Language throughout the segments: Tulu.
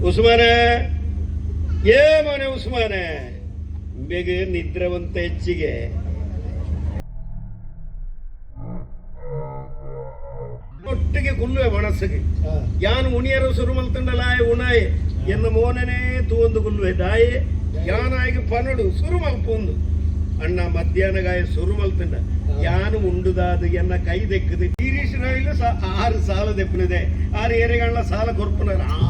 ಉಸ್ಮಾನೆ, ಏ ಮೋನೆ ಉಸ್ಮಾನೆ, ಬೇಗ ನಿದ್ರವಂತ ಹೆಚ್ಚಿಗೆ. ಒಟ್ಟಿಗೆ ಕುಲ್ಲುವೆ ಮನಸ್ಸಿಗೆ. ಯಾನು ಉಣಿಯರು ಸುರು ಮಲ್ತುಂಡಲಾಯ ಉಣಾಯೆ ಎನ್ನ ಮೋನನೇ ತೂವೊಂದು ಕುಲ್ಲುವೆ ದಾಯೆ ಯಾನಾಯಿಗೆ ಪನಡು ಸುರು ಮಲ್ಪೊಂದು ಅಣ್ಣ ಮಧ್ಯಾಹ್ನಗಾಯ ಸುರು ಮಲ್ತುಂಡ ಯಾನು ಉಂಡುದಾದು ಎನ್ನ ಕೈ ದೆಕ್ಕದು ಗಿರೀಶ್ ರೈಲು ಆರು ಸಾಲ ದೆಪ್ಪನಿದೆ ಆರು ಏರೆಗಳ ಸಾಲ ಕೊರ್ಪುನಾರ. ಆ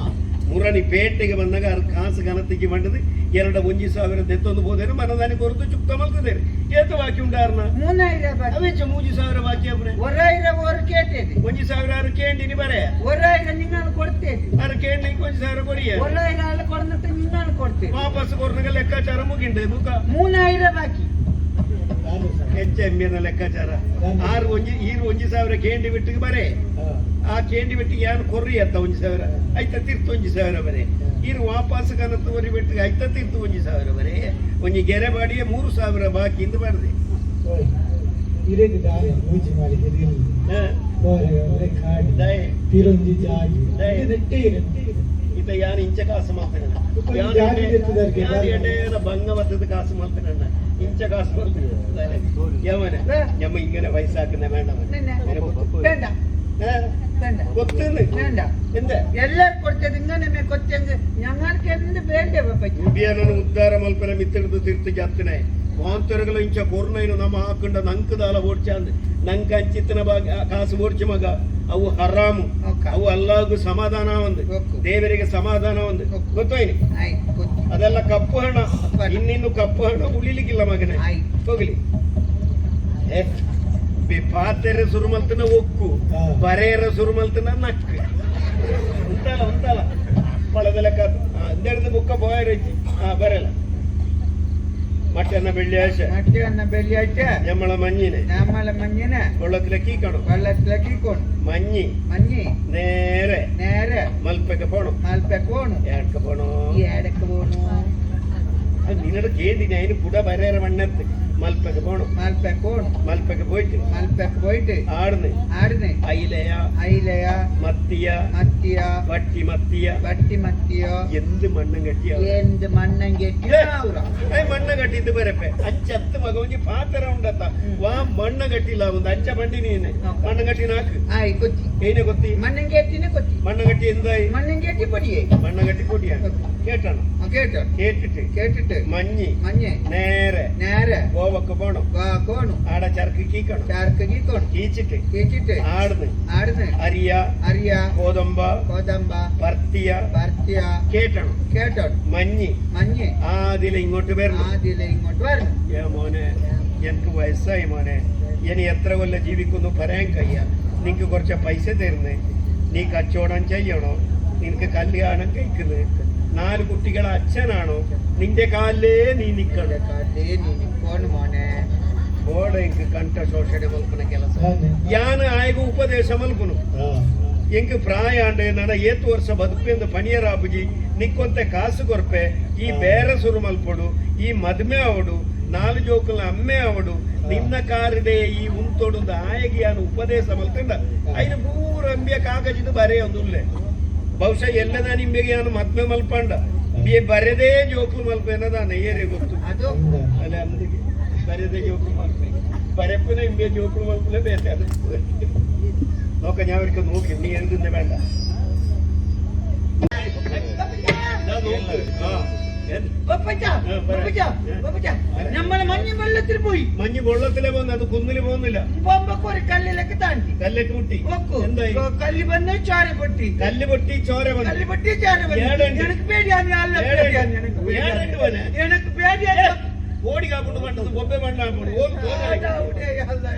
ಮುರಣಿ ಪೇಟೆಗೆ ಬಂದಾಗ ಆರು ಕಾಸು ಗಣತಿಗೆ ಬಂಡದು ಎರಡ ಒಂಜಿ ಸಾವಿರ ದೆತ್ತೊಂದು ಹೋದೇನು ಮನದಾನಿ ಕೊರತು ಚುಕ್ತ ಮಲ್ತದೇನೆ. ಏತ ಬಾಕಿ ಉಂಡಾರ್ನ? 3000 ಬಾಕಿ. ಅವೆಚ್ಚ 3000 ಬಾಕಿ ಅಪ್ಪನೆ? ಒರಾಯಿರ ಒರು ಕೇಟೇದಿ. 1000 ಆರು ಕೇಂಡಿನಿ ಬರೇ. ಒರಾಯಿರ ನಿನ್ನಾಳು ಕೊಡ್ತೇದಿ. ಆರು ಕೇಂಡಿಗೆ 1000 ಕೊಡಿಯ. ಒರಾಯಿರ ಆಳು ಕೊಡ್ನಟ್ಟು ನಿನ್ನಾಳು ಕೊಡ್ತೇದಿ. ವಾಪಸ್ ಕೊರ್ನಗ ಲೆಕ್ಕಾಚಾರ ಮುಗಿಂಡೆ ಬುಕ್ಕ. 3000 ಬಾಕಿ. ಹೆಚ್ಚ ಎಮ್ಮಿನ ಲೆಕ್ಕಾಚಾರ. ಆರು ಒಂಜಿ ಈರು 1000 ಕೇಂಡಿ ಬಿಟ್ಟಿಗೆ ಬರೇ. ಆ ಕೇಂಡಿ ಬಿಟ್ಟಿಗೆ ಯಾನು ಕೊರ್ರಿ ಅತ್ತ 1000 ಐತ ತೀರ್ತು 1000 ಬರೇ. ಈರು ವಾಪಸ್ ಕನತ್ತು ಒರಿ ಬಿಟ್ಟಿಗೆ ಐತ ತೀರ್ತು 1000 ಬರೇ. ಒಂಜಿ ಗೆರೆ ಬಾಡಿಗೆ 3000 ಬಾಕಿ ಇಂದು ಬರದೆ. ಇರೆಗ್ ದಾನೆ ಮೂಜಿ ಮಾಳಿಗೆ ಕಾಡಿ ಪಿರೊಂಜಿ ಜಾಗಿ ನೆಟ್ಟೆ ಇರೆ. ಇತ ಯಾನು ಇಂಚ ಕಾಸು ಮಾಡ್ತೇನೆ. ಜಾಗಿ ಎತ್ತುದರ್ಗೆ. ಯಾನು ಎಣ್ಣೆಯ ಭಂಗ ಬತ್ತದ ಕಾಸು ಮಾಡ್ತೇನೆ. ಇಂಚ ಕಾಸು ಮಾಡ್ತೇನೆ. ಯವನ ഞമ്മ ഇങ്ങനെ വയസ്സാക്കുന്ന വേണ്ട. നിന്നെ. വേണ്ട വേണ്ട. കൊത്തുന്ന്. വേണ്ട. എന്താ? എല്ലാരും കൊടുത്തത് ഇങ്ങനെ കൊച്ചെങ്ക് ഞങ്ങൾക്ക് എന്ത് വേണ്ടേ പറ്റി? ಉಬಿಯನನ್ನು ಉದ್ಧಾರ ಮಲ್ಪನ ಮಿತ್ತಿಡ್ದು ತೀರ್ಥ ಜಾತ್ನೆ ವಾಂತರಗಳ ಇಂಚ ಕೊರ್ನೈನು ನಮ್ಮ ಹಾಕಂಡ ನಂಕದಾಲ ಓಡ್ಚಾಂದ್ ನಂಕ ಅಂಚಿತ್ತನ ಬಾಗ ಕಾಸು ಓಡ್ಚ ಮಗ ಅವು ಹರಾಮು. ಓಕ. ಅವು ಅಲ್ಲಾಗು ಸಮಾಧಾನ ಒಂದು. ಒಕ್ಕು. ದೇವರಿಗೆ ಸಮಾಧಾನ ಒಂದು. ಒಕ್ಕು. ಗೊತ್ತಾಯ್ನಿ? ಆಯ್ತು, ಗೊತ್ತು. ಅದೆಲ್ಲ ಕಪ್ಪು ಹಣ. ಕಪ್ಪು ಹಣ. ಇನ್ನಿನ್ನು ಕಪ್ಪು ಹಣ ಉಳಿಲಿಕ್ಕಿಲ್ಲ ಮಗನೇ. ಆಯ್ತು. ಹೋಗ್ಲಿ. ಏ, ಪಾತೆರೆ ಸುರುಮಲ್ತನ ಒಕ್ಕು. ಬರೇರ ಸುರುಮಲ್ತನ ನಕ್ಕು ಉಂಟಲ್ಲ ಉಂಟಲ್ಲ ಪಳದ ಲೆಕ್ಕ ಅಂದೆಡ್ದು ಬುಕ್ಕ ಬೋಯರಜ್ಜಿ. ಹಾ, ಬರಲ್ಲ ಮಟ್ಟನ್ನ ಬೆಳ್ಳಿಯಾಶ. ಮಟ್ಟೆಯನ್ನ ಬೆಳ್ಳಿಯಾಚ. ഞമ്മളെ മഞ്ഞിനെ. നമ്മളെ മഞ്ഞിനെ. വെള്ളത്തിലേക്ക് കാണും. വെള്ളത്തിലേക്ക് കൊണ്ടു. മഞ്ഞി. മഞ്ഞി. നേരെ. നേരെ. മൽപ്പയ്ക്ക് പോണം. മൽപ്പക്ക് പോണു. ഏടക്ക് പോണോ? ഈ ഏടക്ക് പോണു. അത് നിന്നോട് കേണ്ടി അതിന് കുട വരേറെ മണ്ണെത്ത് മൽപ്പയ്ക്ക് പോണം. മൽപ്പക്ക് പോണു. മൽപ്പയ്ക്ക് പോയിട്ട്. മൽപ്പക്ക് പോയിട്ട്. ആടുന്ന്. ആടുന്ന്. അയിലയ. അയിലയ. മത്തിയ. മത്തിയ. വട്ടി മത്തിയ. വട്ടി മത്തിയോ. എന്ത് മണ്ണും കെട്ടിയ. എന്ത് മണ്ണും കെട്ടിയോ. ಮಣ್ಣ ಕಟ್ಟಿದ್ದು ಬರಪೆ ಅಂಚತ್ತು ಮಗ ಒಂಜಿ ಪಾತ್ರ ಉಂಡತ್ತ. ವಾ ಮಣ್ಣ ಕಟ್ಟಿಲ್ಲ ಒಂದು ಅಂಚ ಬಂಡಿ ನೀನೆ. ಮಣ್ಣ ಕಟ್ಟಿ ನಾಕು. ಆಯ್ ಕೊಚ್ಚಿ. ಏನೇ ಗೊತ್ತಿ? ಮಣ್ಣಂ കെട്ടിനെ കൊച്ചി. ಮಣ್ಣ ಕಟ್ಟಿ എന്തായി? മണ്ണും കെട്ടി പൊടിയേ. മണ്ണ കെട്ടി പൊടിയാണ് കേട്ടാണ്. കേട്ടോ. കേട്ടിട്ട്. കേട്ടിട്ട്. മഞ്ഞി. മഞ്ഞ്. നേരെ. നേരെ. ഗോവക്ക് പോണം. കോണു. ആടെ ചരക്ക് കീക്കണം. ചാർക്ക് കീക്കോണു. കീച്ചിട്ട്. കീച്ചിട്ട്. ആടുന്ന്. ആടുന്ന്. അരിയ. അരിയ. ഗോതമ്പ. ഗോതമ്പ. പർത്തിയ. പർത്തിയ. കേട്ടണം. കേട്ടോ. മഞ്ഞി. മഞ്ഞ്. ആദില ഇങ്ങോട്ട് വരണം. ആദില ഇങ്ങോട്ട് വരണം. ഏ മോനെ, എനിക്ക് വയസ്സായി മോനെ. ഇനി എത്ര കൊല്ലം ജീവിക്കുന്നു പറയാൻ കഴിയ. നിനക്ക് കുറച്ച് പൈസ തരുന്നേ, നീ കച്ചവടം ചെയ്യണോ? നിനക്ക് കല്യാണം കഴിക്കുന്നത്, നാല് കുട്ടികളെ അച്ഛനാണോ? നിന്റെ കാലിലേ നീ നിക്കണം. കാലിലേ നീ നിക്കോണ് മോനെ. ಬೋಡ ಇಂಕ್ ಕಂಠ ಶೋಷಣೆ ಮಲ್ಪನ ಕೆಲಸ ಯಾನ ಆಯ್ಗ ಉಪದೇಶ ಮಲ್ಪನು. ಎಂಕ್ ಪ್ರಾಯ ಅಂಡ್ ನನ ಏತು ವರ್ಷ ಬದುಪೆಂದು ಪಣಿಯರಾಬುಜಿ. ನಿಕ್ಕೊಂತೆ ಕಾಸು ಕೊರ್ಪೆ, ಈ ಬೇರೆ ಸುರು ಮಲ್ಪಡು, ಈ ಮದ್ಮೆ ಅವಡು, ನಾಲು ಜೋಕುಲ ಅಮ್ಮೆ ಅವಡು, ನಿನ್ನ ಕಾರಿದೆ ಈ ಉಂತೋಡು ಆಯಗಿ ಯಾನು ಉಪದೇಶ ಮಲ್ತಂಡ ಐನ ಪೂರ ಅಂಬಿಯ ಕಾಗಜಿದು ಬರೆ ಒಂದುಲ್ಲೆ. ಬಹುಶಃ ಎಲ್ಲದ ನಿಂಬೆಗೆ ಯಾನು ಮದ್ಮೆ ಮಲ್ಪಂಡ ಬಿ ಬರೆದೇ ಜೋಕುಲು ಮಲ್ಪೇನದಾನ ಏರೆ ಗೊತ್ತು. ಅದು. ಅಲ್ಲ, ಅಂದಿಗೆ ಬರೆದೇ ಜೋಕುಲು ಮಲ್ಪೆ പരപ്പിനെ ഇന്ത്യ ജോക്കുൾ മൽപ്പിലെ ಬೇತೆ അത് നോക്ക. ഞാൻ ഒരിക്കൽ നോക്കി. നീ എഴുതുന്ന വേണ്ട. ദാ നോക്ക്. ആ. പപ്പച്ചാ, പപ്പച്ചാ, പപ്പച്ചാ, നമ്മള് മഞ്ഞ് വെള്ളത്തിൽ പോയി. മഞ്ഞ് വെള്ളത്തിലെ പോകുന്ന, അത് കുന്നില് പോകുന്നില്ല. പോകുമ്പോ ഒരു കല്ലിലൊക്കെ താണ്ടി. കല്ലൊക്കെ മുട്ടി. ഒക്കു. എന്തായി? കല്ല് വന്ന് ചോര പൊട്ടി. കല്ല് പൊട്ടി ചോര വന്നു. കല്ല് പൊട്ടി ചോര വന്നു. ഏടണ്ട്? എനിക്ക് പേടിയാണ്, നല്ല ഏടണ്ട്? പേടിയാണ് എനിക്ക്. പേടിയാണ്. ഏടണ്ട് മോനെ? എനിക്ക് പേടിയാണ്. ഓടി കാപ്പുണ്ട് പണ്ടത് ബൊബെ മണ്ണാപ്പുണ്ട്.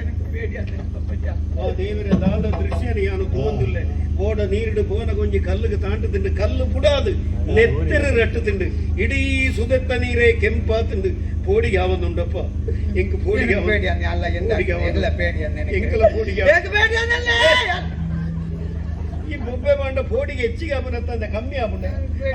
എനിക്ക് പേടിയാണ് പപ്പച്ചാ. ಓ ದೇವರೇ, ದಾದ ದೃಶ್ಯನ ಯಾನು ತೋಂದಿಲ್ಲ. ಓಡ ನೀರಿಡು ಪೋನ ಗೊಂಜಿ ಕಲ್ಲಿಗೆ ತಾಂಡು ತಿಂಡು ಕಲ್ಲು ಪುಡಾದು ನೆತ್ತೆರು ರಟ್ಟು ತಿಂಡು ಇಡೀ ಸುದೆತ್ತ ನೀರೇ ಕೆಂಪಾ ತಿಂಡು ಪೋಡಿಗೆ ಯಾವೊಂದುಂಡಪ್ಪ ಎಂಕ್ ಪೋಡಿಗೆ. എനിക്ക് പേടിയാണ് അല്ല എന്താ. ಪೋಡಿಗೆ ಯಾವೊಂದು? ಎಲ್ಲ പേടിയാണ് എനിക്ക്. ಎಂಕಲ ಪೋಡಿಗೆ. എനിക്ക് പേടിയാണല്ലേ. ಈ ಬೊಬ್ಬೆ ಮಾಂಡ ಪೋಡಿಗೆ ಹೆಚ್ಚಿಗೆ ಆಪುನತ್ತಂದೆ ಕಮ್ಮಿ ಆಪುಂಡ.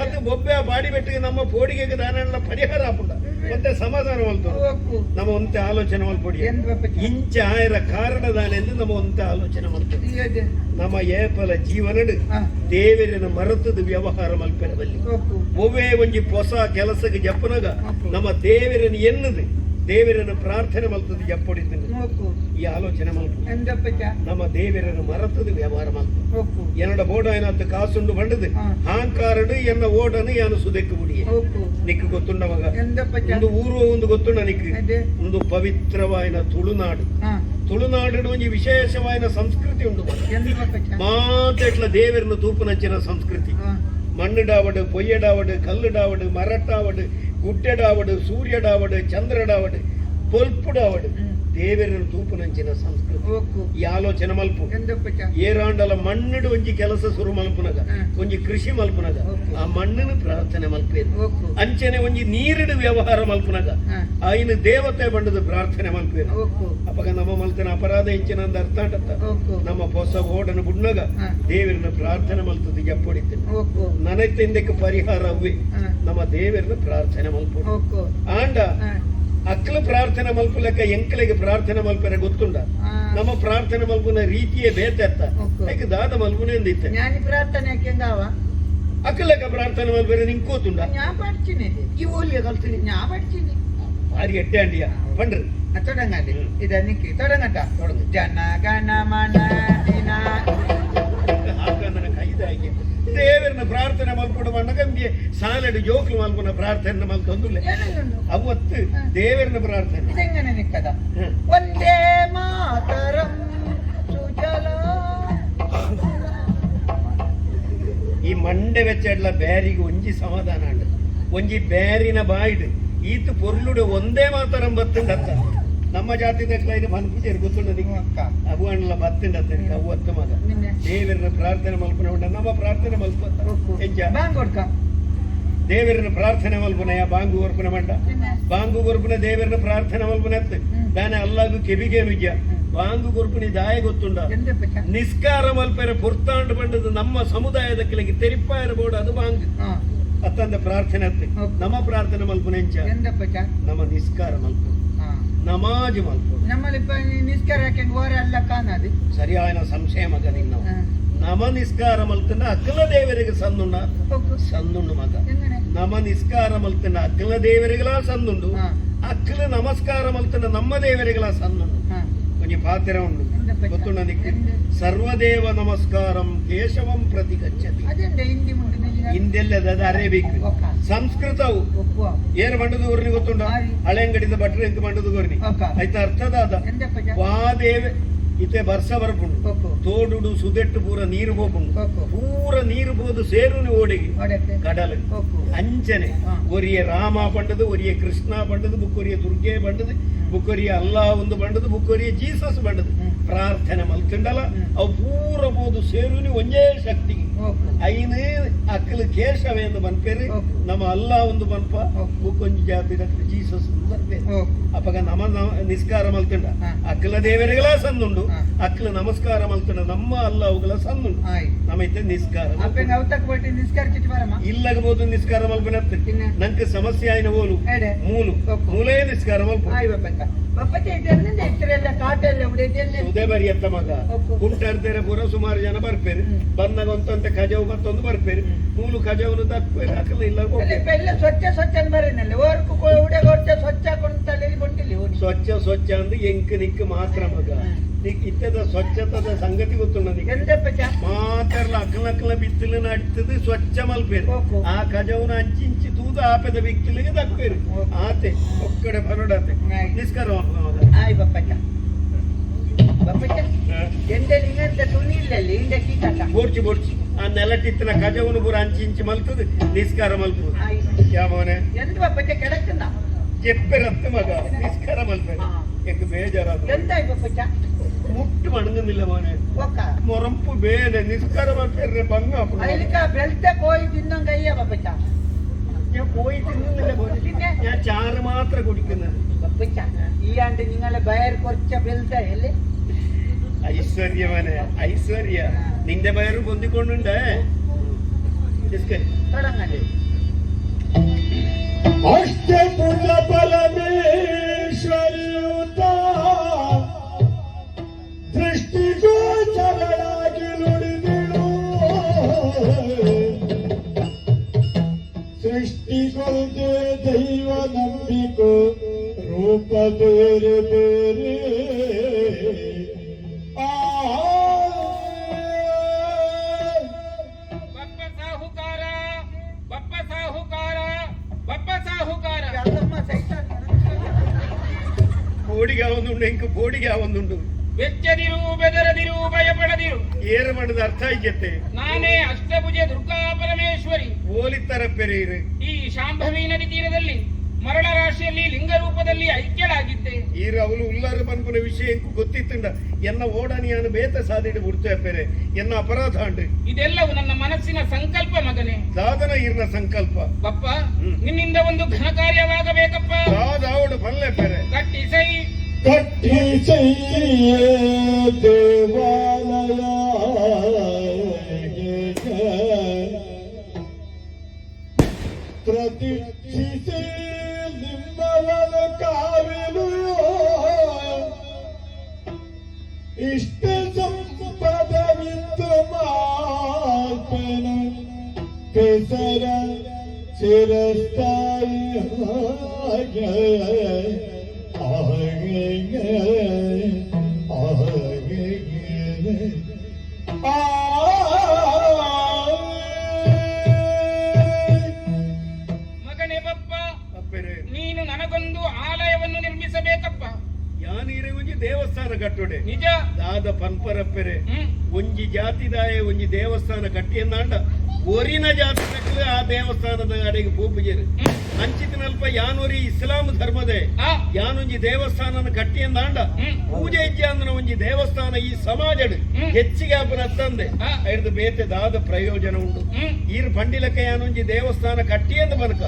ಅದು ಬೊಬ್ಬೆ ಬಾಡಿ ಬೆಟ್ಟಿಗೆ ನಮ್ಮ ಪೋಡಿಗೆ ದಾನ ಪರಿಹಾರ ಆಪುಂಡ. ಮತ್ತೆ ಸಮಾಧಾನ ಮಲ್ತು. ಒಕ್ಕು. ನಮ್ಮ ಒಂತೆ ಆಲೋಚನೆ ಮಲ್ಪೊಡಿ. ಎಂದ್ ಬಪ್ಪಚ್ಚ? ಇಂಚ ಆಯರ ಕಾರಣದಾನೆಂದು ನಮ್ಮ ಒಂತೆ ಆಲೋಚನೆ ಮಲ್ತು. ಇಯ್ಯದೆ. ನಮ್ಮ ಏಪಲ ಜೀವನಡು ದೇವರಿನ ಮರತದ ವ್ಯವಹಾರ ಮಲ್ಪೆರವಲ್ಲಿ. ಒಕ್ಕು. ಒವ್ವೇ ಒಂಜಿ ಹೊಸ ಕೆಲಸಕ್ಕೆ ಜಪ್ಪನಗ ನಮ್ಮ ದೇವರನ್ನು ಎನ್ನದು ದೇವರನ್ನು ಪ್ರಾರ್ಥನೆ ಮಲ್ತದ ಜಪ್ಪೊಡಿದ್ದೀನಿ. ಒಕ್ಕು. ಈ ಆಲೋಚನೆ ಮಲ್ಪು. ಎಂದಪ್ಪಚ್ಚ? ನಮ್ಮ ದೇವರನ್ನು ಮರತದ ವ್ಯವಹಾರ ಮಲ್ಪು. ಒಕ್ಕು. என்னோட போட ಏನಾತು ಕಾಸುಂಡು ಬಂಡದು ಹಾಂಕಾರಡು ಎನ್ನ ಓಡನು ಯಾನು ಸುದೆಕ್ಕು ಬುಡಿಯೆ. ಒಕ್ಕು. ನಿಕ್ಕು ಗೊತ್ತುಂಡ ಮಗ? ಎಂದಪ್ಪಚ್ಚ? ಒಂದು ಊರು ಒಂದು ಗೊತ್ತುಂಡ ನಿಕ್ಕು? ಅದೇ. ಒಂದು ಪವಿತ್ರವಾಯಿನ ತುಳುನಾಡು. ತುಳುನಾಡು ಒಂಜಿ ವಿಶೇಷವಾಯಿನ ಸಂಸ್ಕೃತಿ ಉಂಡು ಮಗ. ಎಂದಪ್ಪಚ್ಚ? ಮಾತೆಟ್ಲ ದೇವರನ್ನು ತೂಪುನಂಚಿನ ಸಂಸ್ಕೃತಿ. ಮಣ್ಣುಡಾವಡು, ಪೊಯ್ಯಡಾವಡು, ಕಲ್ಲುಡಾವಡು, ಮರಟ್ಟಾವಡು, ಗುಡ್ಡೆಡಾವಡು, ಸೂರ್ಯಡಾವಡು, ಚಂದ್ರಡಾವಡು, ಪೊಲ್ಪುಡಾವಡು, ದೇವರನ್ನು ತೂಪುನಂಚಿನ ಸಂಸ್ಕೃತಿ. ಒಕ್ಕು. ಈ ಆಲೋಚನೆ ಮಲ್ಪು. ಎಂದಪ್ಪಚ್ಚ? ಏರಾಂಡಲ ಮಣ್ಣುಡು ಒಂಜಿ ಕೆಲಸ ಸುರು ಮಲ್ಪುನಗ, ಒಂಜಿ ಕೃಷಿ ಮಲ್ಪುನಗ, ಆ ಮಣ್ಣನ್ನು ಪ್ರಾರ್ಥನೆ ಮಲ್ಪೇರು. ಒಕ್ಕು. ಅಂಚನೆ ಒಂಜಿ ನೀರಿಡು ವ್ಯವಹಾರ ಮಲ್ಪುನಗ ಆಯ್ನ ದೇವತೆ ಬಂಡದ ಪ್ರಾರ್ಥನೆ ಮಲ್ಪೇರು. ಒಕ್ಕು. ಅಪಗ ನಮ್ಮ ಮಲ್ತನ ಅಪರಾಧ ಇಂಚಿನ ಅಂದ್ ಅರ್ಥ ಆಟತ್ತ. ಒಕ್ಕು. ನಮ್ಮ ಹೊಸ ಓಡನ ಬುಡ್ನಗ ದೇವರನ್ನ ಪ್ರಾರ್ಥನೆ ಮಲ್ತದ ಜಪ್ಪೊಡಿತು. ಒಕ್ಕು. ನನೈತ ಇಂದಕ್ಕೆ ಪರಿಹಾರ ಅವ್ವೆ. ನಮ್ಮ ದೇವರನ್ನ ಪ್ರಾರ್ಥನೆ ಮಲ್ಪೊಡು. ಒಕ್ಕು. ಆಂಡ ಅಕ್ಲ ಪ್ರಾರ್ಥನೆ ಮಲ್ಪುಲೆಕ್ಕ ಎಂಕ್ಲೆಗೆ ಪ್ರಾರ್ಥನೆ ಮಲ್ಪೆರೆ ಗೊತ್ತುಂಡ? ನಮ್ಮ ಪ್ರಾರ್ಥನೆ ಮಲ್ಪುನ ರೀತಿಯೇ ಬೇತೆತ್ತ. ಐಕ್ ದಾದ ಮಲ್ಪುನೆ ಅಂದಿತ್ತೆ. ഞാൻ ಪ್ರಾರ್ಥನೆ ಹೆಂಗಾವ? ಅಕ್ಲಕ ಪ್ರಾರ್ಥನೆ ಮಲ್ಪೆರೆ ನಿಂಗೆ ಕೂತುಂಡ? ഞാൻ പഠിച്ചിനെ. ಈ ಓಲಿಯ ಕಲ್ತೀನಿ. ഞാൻ പഠിച്ചിനി. ಭಾರಿ ಎಟ್ಟೆ ಅಂಡಿಯ ಪಂಡ್ರಿ. തുടങ്ങാല്ലേ? ഉം. ഇതാ നിക്ക്, തുടങ്ങട്ടാ. തുടങ്ങ്. ജനഗണമന ദിന ಹಾಕಂದನ ಕೈದಾಗಿ ದೇವರನ್ನ ಪ್ರಾರ್ಥನೆ ಮಲ್ಪಡು ಮಣ್ಣಗಂಬಿಯ ಸಾಲಡು ಜೋಕ್ಲು ಮಲ್ಪುನ ಪ್ರಾರ್ಥನೆ ಮಲ್ತೊಂದುಲ್ಲೆ. ഏനുണ്ട്. ಅವತ್ತು ದೇವರನ್ನ ಪ್ರಾರ್ಥನೆ. ഇതെങ്ങനെ നിക്കതാ? വന്ദേ മാതരം സുജല ಈ ಮಂಡೆ ವೆಚ್ಚಡ್ಲ ಬ್ಯಾರಿಗೆ ಒಂಜಿ ಸಮಾಧಾನ ಅಂಡ್ ಒಂಜಿ ಬ್ಯಾರಿನ ಬಾಯ್ಡ್ ಈತ ಪೊರ್ಲುಡು ಒಂದೇ ಮಾತರಂ ಬತ್ತುಂಡತ್ತ. ನಮ್ಮ ಜಾತಿ ದಕ್ಲೈನ ಪನ್ಪುಜೇರು, ಗೊತ್ತುಂಡ ನಿಂಗೆ? ಅಕ್ಕ. ಅವು ಅಣ್ಣ ಬತ್ತುಂಡತ್ತ ನಿಂಗೆ ಅವು ಅತ್ತ ಮಗ. ನಿನ್ನೆ. ದೇವರನ್ನ ಪ್ರಾರ್ಥನೆ ಮಲ್ಪುನ ಉಂಡ ನಮ್ಮ ಪ್ರಾರ್ಥನೆ ಮಲ್ಪ ಹೆಜ್ಜ. ബാങ്ക് കൊടുക്കാം. ದೇವರನ್ನ ಪ್ರಾರ್ಥನೆ ಮಲ್ಪುನ ಯಾ ಬಾಂಗು ಕೊರ್ಪುನ ಮಂಡ. പിന്നെ. ಬಾಂಗು ಕೊರ್ಪುನ ದೇವರನ್ನ ಪ್ರಾರ್ಥನೆ ಮಲ್ಪುನ ಎತ್ತು ದಾನೆ ಅಲ್ಲಾಗು ಕೆಬಿಗೇನುಜ್ಯ ಬಾಂಗು ಕೊರ್ಪುನಿ ದಾಯ ಗೊತ್ತುಂಡ? എന്തപ്പച്ച? ನಿಸ್ಕಾರ ಮಲ್ಪೆರೆ ಪೊರ್ತಾಂಡು ಬಂಡದು ನಮ್ಮ ಸಮುದಾಯದ ಕೆಳಗೆ ತೆರಿಪಾಯರ ಬೋರ್ಡ್ ಅದು ಬಾಂಗ್ ಅತ್ತಂದ ಪ್ರಾರ್ಥನೆ ಅತ್ತೆ. ನಮ್ಮ ಪ್ರಾರ್ಥನೆ ಮಲ್ಪುನ ಎಂಚ? എന്തപ്പച്ച? ನಮ್ಮ ನಿಸ್ಕಾರ ಮಲ್ಪು, ನಮಾಜ್ ಮಲ್ಪು. നമ്മളിപ്പോ നിസ്കാരാക്കി ഓരല്ല കാണാത്. ಸರಿಯಾದ ಸಂಶಯ ಮಗ ನಿನ್ನ. ನಮ ನಿಸ್ಕಾರ ಮಲ್ತನ ಅಕ್ಕಲ ದೇವರಿಗೆ ಸಂದುಂಡ? ಸಂದುಂಡು ಮಗ. എങ്ങനെ? ನಮ ನಿಸ್ಕಾರ ಮಲ್ತನ ಅಕ್ಕಲ ದೇವರಿಗಳ ಸಂದುಂಡು. ಅಕ್ಕಲ ನಮಸ್ಕಾರ ಮಲ್ತನ ನಮ್ಮ ದೇವರಿಗಳ ಸಂದುಂಡು. ಒಂಜಿ ಪಾತ್ರ ಉಂಡು, ಗೊತ್ತುಂಡ ನಿಕ್ಕು? ಸರ್ವದೇವ ನಮಸ್ಕಾರಂ ಕೇಶವಂ ಪ್ರತಿ ಗಚ್ಚತಿ. അതെന്താ ഹിന്ദി മുണ്ട്? ಹಿಂದೆಲ್ಲದ ಅದು ಅರೇಬಿಕ್, ಸಂಸ್ಕೃತವು. ಏನು ಬಂಡದ ಊರ್ನಿ ಗೊತ್ತುಂಡ? ಹಳೆಂಗಡಿದ ಭಟ್ರ ಎಂಕ್ ಬಂಡದ ಊರ್ನಿ ಆಯ್ತ ಅರ್ಥದಾದ? എന്തപ്പച്ച? ವಾದೇವೆ ಇತ್ತೆ ಬರ್ಸ ಬರ್ಪುಂಡು. ತೋಡುಡು ಸುದೆಟ್ಟು ಪೂರ ನೀರು ಪೋಪುಂಡು. ಪೂರ ನೀರು ಪೋದು ಸೇರುನಿ ಓಡಿಗೆ ಕಡಲು ಅಂಚನೆ. ಒರಿಯ ರಾಮ ಬಂಡದು, ಒರಿಯ ಕೃಷ್ಣ ಬಂಡದು, ಬುಕ್ಕೊರಿಯ ದುರ್ಗೆ ಬಂಡದು, ಬುಕ್ಕೊರಿಯ ಅಲ್ಲಾ ಒಂದು ಬಂಡದು, ಬುಕ್ಕೊರಿಯ ಜೀಸಸ್ ಬಂಡದು ಪ್ರಾರ್ಥನೆ ಮಲ್ತುಂಡಲ ಅವು ಪೂರ ಪೋದು ಸೇರುನಿ ಒಂಜೇ ಶಕ್ತಿಗೆ. ಐನು ಅಕ್ಕಲು ಕೇಶವ ಎಂದು ಬನ್ಪೇರು, ನಮ್ಮ ಅಲ್ಲ ಒಂದು ಬನ್ಪ, ಬುಕ್ಕೊಂಜಿ ಜಾತಿ ಜೀಸಸ್ ಒಂದು ಬನ್ಪೇರು. ಅಪಗ ನಮ ನಿಸ್ಕಾರ ಮಲ್ತುಂಡ ಅಕ್ಕಲ ದೇವರಿಗಳ ಸಂದುಂಡು. ಅಕ್ಕಲ ನಮಸ್ಕಾರ ಮಲ್ತುಂಡ ನಮ್ಮ ಅಲ್ಲ ಅವುಗಳ ಸಂದುಂಡು. ನಮ್ಮ ಇತ್ತೆ ನಿಸ್ಕಾರ. ನಿಸ್ಕರಿച്ചിട്ട് വരമ്മ. ಇಲ್ಲಗ ಬೋದು ನಿಸ್ಕಾರ ಮಲ್ಪನತ್ತು. പിന്നെ. ನಂಗೆ ಸಮಸ್ಯೆ ಆಯ್ನ ಓಲು? എടെ? ಮೂಲು. ಮೂಲೇ ನಿಸ್ಕಾರ ಮಲ್ಪ. ആയി ബപ്പച്ച. ಬಪ್ಪಚ್ಚ, ಇದೆಲ್ಲ ಇತ್ತರೆಲ್ಲ ಕಾಟೆಲ್ಲ ಉಡೆ ಇದೆಲ್ಲ. ಉದೇ ಬರಿ ಎತ್ತ ಮಗ. ಕುಂಟರ್ತಾರೆ ಪೂರ ಸುಮಾರು ಜನ ಬರ್ಪೇರು. ಬಂದಾಗ ಒಂತಂತೆ ಖಜಾವು ಮತ್ತೊಂದು ಬರ್ಪೇರು. ಮೂಲು ಖಜಾವನ್ನು ತಪ್ಪೇರು ಅಕ್ಕಲ ಇಲ್ಲ. ಅಲ್ಲ, ಇಪ್ಪ ಎಲ್ಲ ಸ್ವಚ್ಛ ಸ್ವಚ್ಛ ಅಂತ ಬರೀನಲ್ಲ ಓರ್ಕು ಉಡೆ ಕೊಡ್ತೆ ಸ್ವಚ್ಛ ಕೊಂಡು ಕೊಟ್ಟಿಲ್ಲ ಓಡಿ. ಸ್ವಚ್ಛ ಸ್ವಚ್ಛ ಅಂದ್ ಎಂಕ್ ನಿಕ್ ಮಾತ್ರ ಮಗ. ನಿಕ್ ಇತ್ತದ ಸ್ವಚ್ಛತದ ಸಂಗತಿ ಗೊತ್ತುಂಡ ನಿಕ್? ಎಂದಪ್ಪಚ್ಚ? ಮಾತ್ರಲ ಅಕ್ಕಲ ಅಕ್ಕಲ ಬಿತ್ತಲು ನಡ್ತದು ಸ್ವಚ್ಛ ಮಲ್ಪೇರು. ಆ ಖಜಾವುನ ಅಂಚಿಂಚಿ ತೂದು ಆಪೆದ ಬಿತ್ತಲಿಗೆ ದಕ್ಪೇರು. ಆತೆ ಒಕ್ಕಡೆ ಬರೋಡಾತೆ ನಿಸ್ಕಾರ ಮಲ್ಪುನ ಮಗ. ಆಯ್ ಬಪ್ಪಚ್ಚ. ಬಪ್ಪಚ್ಚ, ಎಂದೆ ಇಂಗಂತ ತುಣಿ ಇಲ್ಲಲ್ಲಿ ಇಂಡೆ ಕೀಕಟ. ಬೋರ್ಚಿ ಬೋರ್ಚಿ ಆ ನೆಲಟಿತ್ತಿನ ಕಜವನ್ನು ಪೂರ ಅಂಚಿ ಇಂಚಿ ಮಲ್ತದು ನಿಸ್ಕಾರ ಮಲ್ಪು. ಯಾಮೋನೆ? ಎಂತ ಬಪ್ಪಚ್ಚ, ಕೆಡಕ್ಕಂದ? ಚೆಪ್ಪೆರತ್ತು ಮಗ, ನಿಸ್ಕಾರ ಮಲ್ಪೇರು. ಎಂಕ್ ಬೇಜಾರಾದ. ಎಂತ ಬಪ್ಪಚ್ಚ? ಮುಟ್ಟು ಮಣಗುന്നിಲ್ಲ ಮೋನೆ. ಒಕ್ಕ. ಮೊರಂಪು ಬೇನೆ ನಿಸ್ಕಾರ ಮಲ್ಪೇರ್ರೆ ಬಂಗ. അതിലൊക്കെ ബെൽത്തെ കോഴി തിന്നാൻ കഴിയാ ബപ്പച്ച? ഞാൻ പോയി തിന്നുന്നില്ല മോനെ. പിന്നെ? ഞാൻ ചാറ് മാത്രം കുടിക്കുന്നത്. ബപ്പച്ച, ഈ ആണ്ട് നിങ്ങളെ ബയർ കുറച്ച ബെൽത്തെ അല്ലേ? ഐശ്വര്യമനെ, ഐശ്വര്യ. നിന്റെ പയറ് പൊന്തിക്കൊണ്ടുണ്ടേ. തുടങ്ങല്ലേ? ಅಷ್ಟಭುಜ ಪರಮೇಶ್ವರಿಯುತ ದೃಷ್ಟಿಗೋಚರಳಾಗಿ ನುಡಿದಿಳು. ಸೃಷ್ಟಿಗೊಳ್ದೆ ದೈವ ನಂಬಿಕೋ ರೂಪ ಬೇರೆ ಬೇರೆ. ಆ ಬಪ್ಪ ಸಾಹುಕಾರ, ಬಪ್ಪ ಸಾಹುಕಾರ, ಬಪ್ಪ ಸಾಹುಕಾರ. ಅಲ್ಲಮ್ಮ ಸೈತಾನ. ಪೋಡಿಗೆ ಒಂದುಂಡು, ಇಂಕ್ ಪೋಡಿಗೆ ಒಂದುಂಡು. ಬೆಚ್ಚದಿರು, ಬೆದರದಿರು, ಭಯಪಡದಿರು. ಏರು ಮಾಡಿದ ಅರ್ಥ ಆಯ್ಕೆತ್ತೆ. ನಾನೇ ಅಷ್ಟಭುಜ ದುರ್ಗಾ ಪರಮೇಶ್ವರಿ. ಓಲಿತ್ತರ ಪೆರೀರು. ಈ ಶಾಂಭವಿ ನದಿ ತೀರದಲ್ಲಿ ಮರಳ ರಾಶಿಯಲ್ಲಿ ಲಿಂಗ ರೂಪದಲ್ಲಿ ಐಕ್ಯಳಾಗಿದ್ದೆ. ಈರು ಅವಳು ಉಲ್ಲಾರು ಪನ್ಪುನ ವಿಷಯ ಇಂಕು ಗೊತ್ತಿತ್ತುಂಡ ಎನ್ನ ಓಡನಿಯಾನು ಬೇತ ಸಾದಿಡು ಬಿಡ್ತು ಪೆರೆ, ಎನ್ನ ಅಪರಾಧ ಅಂಡ್ರಿ. ಇದೆಲ್ಲವೂ ನನ್ನ ಮನಸ್ಸಿನ ಸಂಕಲ್ಪ ಮಗನೇ. ಸಾಧನ ಈರ್ನ ಸಂಕಲ್ಪ. ಬಪ್ಪ, ನಿನ್ನಿಂದ ಒಂದು ಘನ ಕಾರ್ಯವಾಗಬೇಕಪ್ಪ. ದಾದಾವಡು ಪಲ್ಲೆ ಪೆರೆ. ಕಟ್ಟಿಸೈ. ಕಟ್ಟಿಸೈ ದೇವಾಲಯ, ಪ್ರತಿಷ್ಠಿಸಿ ನಿಮ್ಮವನ ಕಾವಿಲು, ಇಷ್ಟ ಸಂಪದವಿತ್ತು ಮಾಲ್ಪನ ಕೆಸರ ಚಿರಸ್ಥಾಯಿ ಹಾಗೆ ಹಾಗೆ ಹಾಗೆ ಆ. ಮಗನೇ ಬಪ್ಪ. ಅಪ್ಪೆರೆ. ನೀನು ನನಗೊಂದು ಆಲಯವನ್ನು ನಿರ್ಮಿಸಬೇಕಪ್ಪ. ಯಾನೀರೆ ಒಂಜಿ ದೇವಸ್ಥಾನ ಕಟ್ಟುಡೆ. ನಿಜ. ದಾದ ಪನ್ಪರಪ್ಪೆರೆ. ಒಂಜಿ ಜಾತಿದಾಯ ಒಂಜಿ ದೇವಸ್ಥಾನ ಕಟ್ಟಿಯನ್ನಾಂಡ ಒರಿನ ಜಾತಿ ತಕ್ಕಲೆ ಆ ದೇವಸ್ಥಾನದ ಅಡೆಗೆ ಪೂಪುಜೇರು. ಅಂಚಿತಿನಲ್ಪ ಯಾನೊರಿ ಇಸ್ಲಾಂ ಧರ್ಮದೆ ಯಾನೊಂಜಿ ದೇವಸ್ಥಾನನ ಕಟ್ಟಿಯನ್ನಾಂಡ ಪೂಜೆ ಇಜ್ಜಾಂದನ ಒಂಜಿ ದೇವಸ್ಥಾನ ಈ ಸಮಾಜಡ್ ಹೆಚ್ಚಿಗೆ ಆಪನ ತಂದೆ ಐರ್ದು ಬೇತೆ ದಾದ ಪ್ರಯೋಜನ ಉಂಡು? ಈರ್ ಪಂಡಿಲಕ್ಕ ಯಾನೊಂಜಿ ದೇವಸ್ಥಾನ ಕಟ್ಟಿಯಂದ ಬನಕ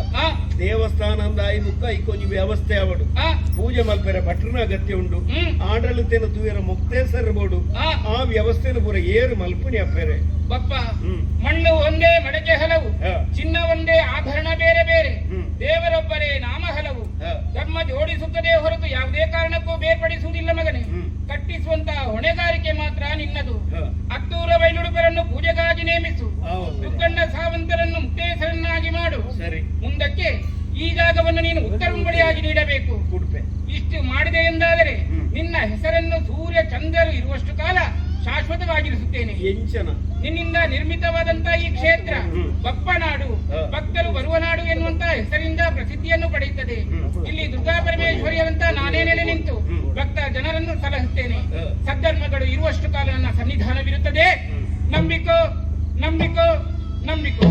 ದೇವಸ್ಥಾನ ಅಂದ ಆಯಿ ಮುಕ್ಕ ಐಕೊಂಜಿ ವ್ಯವಸ್ಥೆ ಅವಡು. ಪೂಜೆ ಮಲ್ಪೆರೆ ಭಟ್ರನ ಅಗತ್ಯ ಉಂಡು. ಆಡಳಿತನ ತೂಯರ ಮುಕ್ತೇಸರ್ ಬೋಡು. ಆ ವ್ಯವಸ್ಥೆನ ಪೂರ ಏರು ಮಲ್ಪುನಿ ಅಪ್ಪೆರೆ? ಬಪ್ಪ, ಮಣ್ಣು ಒಂದೇ, ಮಡಕೆ ಹಲವು. ಚಿನ್ನ ಒಂದೇ, ಆಭರಣ ಬೇರೆ ಬೇರೆ. ದೇವರೊಬ್ಬರೇ, ನಾಮ ಹಲವು. ಧರ್ಮ ಜೋಡಿಸುತ್ತದೆ ಹೊರತು ಯಾವುದೇ ಕಾರಣಕ್ಕೂ ಬೇರ್ಪಡಿಸುವುದಿಲ್ಲ ಮಗನೇ. ಕಟ್ಟಿಸುವಂತಹ ಹೊಣೆಗಾರಿಕೆ ಮಾತ್ರ ನಿನ್ನದು. ಅತ್ತೂರ ಬೈಲುಡುಪರನ್ನು ಪೂಜೆಗಾಗಿ ನೇಮಿಸು. ದುಗ್ಗಣ್ಣ ಸಾವಂತರನ್ನು ಮುಕ್ತೇಸರನ್ನಾಗಿ ಮಾಡು. ಸರಿ. ಮುಂದಕ್ಕೆ ಈ ಜಾಗವನ್ನು ನೀನು ಉತ್ತರುಂಬಡಿಯಾಗಿ ನೀಡಬೇಕು. ಕುಡ್ಪೆ. ಇಷ್ಟು ಮಾಡಿದೆ ಎಂದಾದರೆ ನಿನ್ನ ಹೆಸರನ್ನು ಸೂರ್ಯ ಚಂದ್ರರು ಇರುವಷ್ಟು ಕಾಲ ಶಾಶ್ವತವಾಗಿರಿಸುತ್ತೇನೆ. ಎಂಚನ? ನಿನ್ನಿಂದ ನಿರ್ಮಿತವಾದಂತಹ ಈ ಕ್ಷೇತ್ರ ಬಪ್ಪನಾಡು, ಭಕ್ತರು ಬರುವ ನಾಡು ಎನ್ನುವಂತಹ ಹೆಸರಿಂದ ಪ್ರಸಿದ್ಧಿಯನ್ನು ಪಡೆಯುತ್ತದೆ. ಇಲ್ಲಿ ದುರ್ಗಾ ಪರಮೇಶ್ವರಿಯಂತ ನಾನೇ ನೆಲೆ ನಿಂತು ಭಕ್ತ ಜನರನ್ನು ಸಲಹುತ್ತೇನೆ. ಸದ್ಧರ್ಮಗಳು ಇರುವಷ್ಟು ಕಾಲ ನನ್ನ ಸನ್ನಿಧಾನವಿರುತ್ತದೆ. ನಂಬಿಕೋ, ನಂಬಿಕೋ, ನಂಬಿಕೋ.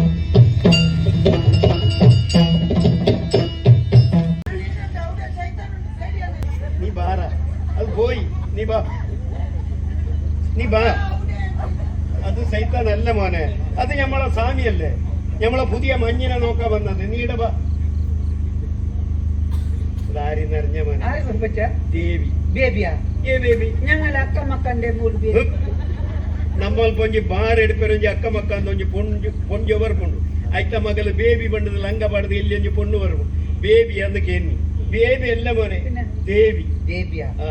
ನೀ ಬಾರ, ಅದು ಹೋಯ್, ನೀ ಬಾ, ನೀ ಬಾ. ಅದು ಸೈತಾನ ಅಲ್ಲ മോനെ, അത് ഞമ്മളെ സ്വാമിയല്ലേ. ഞമ്മളെ പുതിയ മഞ്ഞിനെ നോക്കാൻ വന്നത്. നീട ബാ. ഇതാരി നിറഞ്ഞ മോനെ? ആര് ബപ്പച്ച? ദേവി. ബേബിയാ? ഏ ബേബി. ഞങ്ങൾ അക്കമ്മക്കന്റെ മൂൽ ബേബി. ನಮ್ಮಲ್ ಪೊಂಜಿ ಬಾರ್ ಎಡ್ಪೆರೊಂಜಿ ಅಕ್ಕ ಮಕ್ಕ ಅಂದ ಒಂಜಿ ಪೊಂಜು ಪೊಂಜು ಬರ್ಪುಂಡು. ಐತ ಮಗಲು ಬೇಬಿ ಬಂಡದ ಲಂಗ ಪಾಡ್ದು ಇಲ್ಲಿ ಒಂಜಿ ಪೊಣ್ಣು ಬರ್ಪುಂಡು, ಬೇಬಿ ಅಂದ ಕೇನ್ನಿ. ಬೇಬಿ ಎಲ್ಲ ಮೊನೆ. പിന്നെ? ದೇವಿ. ದೇವಿಯಾ? ಆ,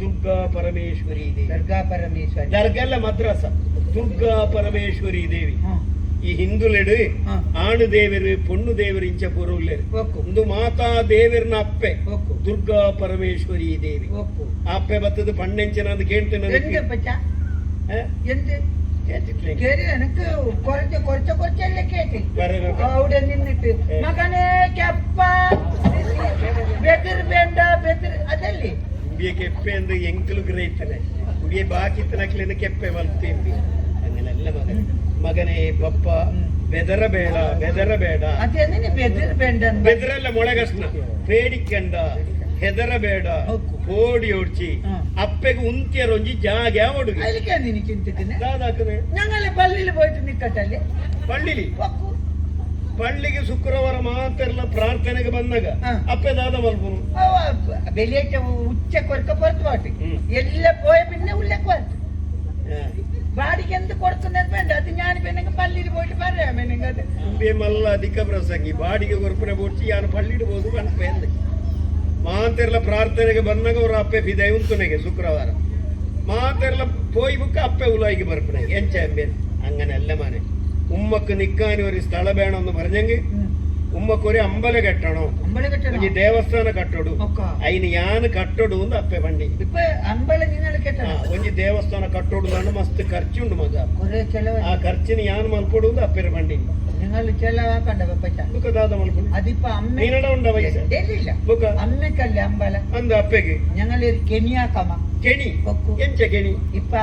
ದುರ್ಗಾ ಪರಮೇಶ್ವರಿ ದೇವಿ. ದುರ್ಗಾ ಪರಮೇಶ್ವರಿ. ದರ್ಗಲ್ಲ, ಮದ್ರಾಸ. ದುರ್ಗಾ ಪರಮೇಶ್ವರಿ ದೇವಿ. ಈ ಹಿಂದುಲೆಡು ಆಣು ದೇವರು ಪೊಣ್ಣು ದೇವರು ಇಂಚ ಪೂರ ಉಲ್ಲೇರು. ಒಕ್ಕು. ಒಂದು ಮಾತಾ ದೇವರ್ನ ಅಪ್ಪೆ. ಒಕ್ಕು. ದುರ್ಗಾ ಪರಮೇಶ್ವರಿ ದೇವಿ. ಒಕ್ಕು. ಆ ಅಪ್ಪೆ ಬತ್ತದ ಪಣ್ಣೆಂಚನ ಅಂತ ಕೇಳ್ತೇನೆ. എന്ത് പച്ച? എന്ത് കേറി എനക്ക് കുറച്ച് കുറച്ച് കുറച്ചല്ലേ കേട്ട്. അവിടെ നിന്നിട്ട് മകനെ കെപ്പ ബെതിർ വേണ്ട ബെതിർ അതല്ലേ? ಉಂಬಿಯ ಕೆಪ್ಪೆ ಅಂದ್ರೆ ಎಂಕಲು ಗ್ರಹಿತನೆ ಉಡಿಯ ಬಾಕಿ ತನಕ್ಲೇನು ಕೆಪ್ಪೆ ಮಲ್ತೇಂಬಿ. അങ്ങനല്ല മകനെ, മകനെ പപ്പ, ബെദറಬೇಡ, ബെദറಬೇಡ. അതെന്നെ ബെതിർ വേണ്ട. ಬೆದರಲ್ಲ ಮೊಳಗಸ್ನ, പേടിക്കണ്ട, ಹೆದರಬೇಡ. ಹೌದು. ಓಡಿ ಓಡ್ಚಿ. ಅಪ್ಪೆಗೆ ಉಂತಿಯರೊಂಜಿ ಜಾಗ ಒಡುಗೆ. അതിലേക്കാ നീ ചിന്തിക്കുന്നേ? ದಾದಾಕನೆ. ഞങ്ങള് പള്ളിയിൽ പോയിട്ട് നിക്കട്ടല്ലേ? ಪಳ್ಳಿಲಿ? ഒക്കു. ಪಳ್ಳಿಗೆ ಶುಕ್ರವಾರ ಮಾತ್ರ ಪ್ರಾರ್ಥನೆಗೆ ಬಂದಾಗ. ಅಪ್ಪೆ ದಾದ ಮಲ್ಪುನು? അവ വെള്ളിയാഴ്ച ഉച്ചക്കൊരുക്ക പുറത്ത് പോട്ടെ. എല്ലാം പോയ പിന്നെ ഉള്ളിലേക്ക് വരട്ടെ. ബാടിക്ക് എന്ത് കൊടുക്കുന്നത് വേണ്ട. അത് ഞാൻ പിന്നെ പള്ളിയിൽ പോയിട്ട് പറയാം. പിന്നെ അത്. ഉമ്പി. ಇಂಬೆ ಮಲ್ಲ ಅಧಿಕ ಪ್ರಸಂಗಿ ಬಾಡಿಗೆ ಕೊರ್ಪುನ ಬೋಡ್ಚಿ ಯಾನು ಪಳ್ಳಿಡ್ಬೋದು ಪನ್ಪೆ. ಮಾತೆರ್ಲ ಪ್ರಾರ್ಥನೆಗೆ ಬಂದಾಗ ಅವ್ರ ಅಪ್ಪೆ ಫಿದೈ ಉಂತುನೆಗೆ. ಶುಕ್ರವಾರ ಮಾತೆರ್ಲ ಪೋಯಿ ಬುಕ್ಕ ಅಪ್ಪೆ ಉಲಾಯಿಗೆ ಬರ್ಪುನೆ. ಎಂಚ ಅಂಬೆ? അങ്ങനെയല്ല മാനെ, ഉമ്മക്ക് നിക്കാൻ ഒരു സ്ഥല വേണമെന്ന് പറഞ്ഞെങ്കിൽ ഉമ്മക്ക് ഒരു അമ്പല കെട്ടണോ. അമ്പലം കെട്ടണോ? ಒಂಜಿ ದೇವಸ್ಥಾನ ಕಟ್ಟೋಡು. ഒക്ക. അയിന് ಯಾನ್ ಕಟ್ಟೋಡು ಅಂದ್ ಅಪ್ಪೆ ಪಂಡಿ. ഇപ്പൊ അമ്പലം നിങ്ങൾ കെട്ടണം. ಒಂಜಿ ದೇವಸ್ಥಾನ ಕಟ್ಟೋಡು ಅಂದ್ರೆ ಮಸ್ತ್ ಖರ್ಚುಂಡು ಮಗ. കുറെ ചെലവ്. ಆ ಖರ್ಚಿನ ಯಾನ್ ಮಲ್ಪೊಡು ಅಂದ್ ಅಪ್ಪೆರ ಪಂಡಿ. നിങ്ങൾ ചെലവാക്കണ്ട പപ്പച്ച. ಬುಕ್ಕ ದಾದ ಮಲ್ಪುನು? അതിപ്പോ അമ്മ ನೀನಡ ಉಂಡ ಪೈಸೆ? ഇല്ല. ಬುಕ್ಕ? അമ്മക്കല്ലേ അമ്പലം. ಅಂದ ಅಪ್ಪೆಗೆ. ഞങ്ങൾ ഒരു കെണിയാക്കമ്മ. ಕೆಣಿ? ഒക്കു. ಎಂಚ ಕೆಣಿ? ഇപ്പ